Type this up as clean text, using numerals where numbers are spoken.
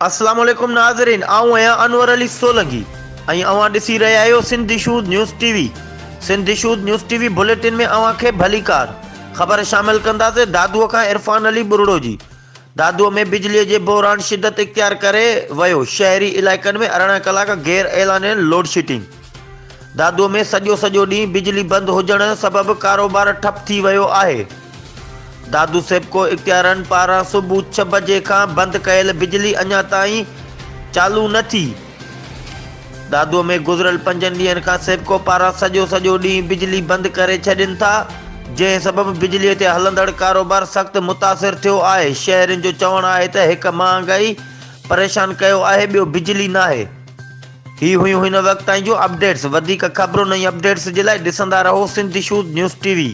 اسلام عليڪم ناظرين آئون آهيان انور علي سولنگي ۽ اوهان ڏسي رهيا آهيو Sindh issues news T V Sindh issues news T V bulletin ۾ اوهان کي ڀليڪار خبر شامل ڪنداسين دادوء کان عرفان علي ٻرڙو جي دادوء ۾ بجلي جي بحران شدت اختيار ڪري ويو شهري علائقن ۾ 18 ڪلاڪ غير اعلانيل لوڊشيڊنگ دادوء ۾ سڄو سڄو ڏينهن بجلي بند هجڻ سبب ڪاروبار ٺپ ٿي ويو آهي. دادو سيپڪو اختيارن پاران صبح ڇهه بجي کان بند ڪيل بجلي اڃا تائين چالو نه ٿي. دادوء ۾ گذريل پنجن ڏينهن کان سيپڪو پاران سڄو سڄو ڏينهن بجلي بند ڪري ڇڏين ٿا، جنهن سبب بجلي تي هلندڙ ڪاروبار سخت متاثر ٿيو آهي. شهرين جو چوڻ آهي ته هڪ مهانگائي پريشان ڪيو آهي ٻيو بجلي ناهي. هي هيون هن وقت تائين جون اپڊيٽس وڌيڪ خبرن ۽ اپڊيٽس جي لاء ڏسندا رهو Sindh issues news T V.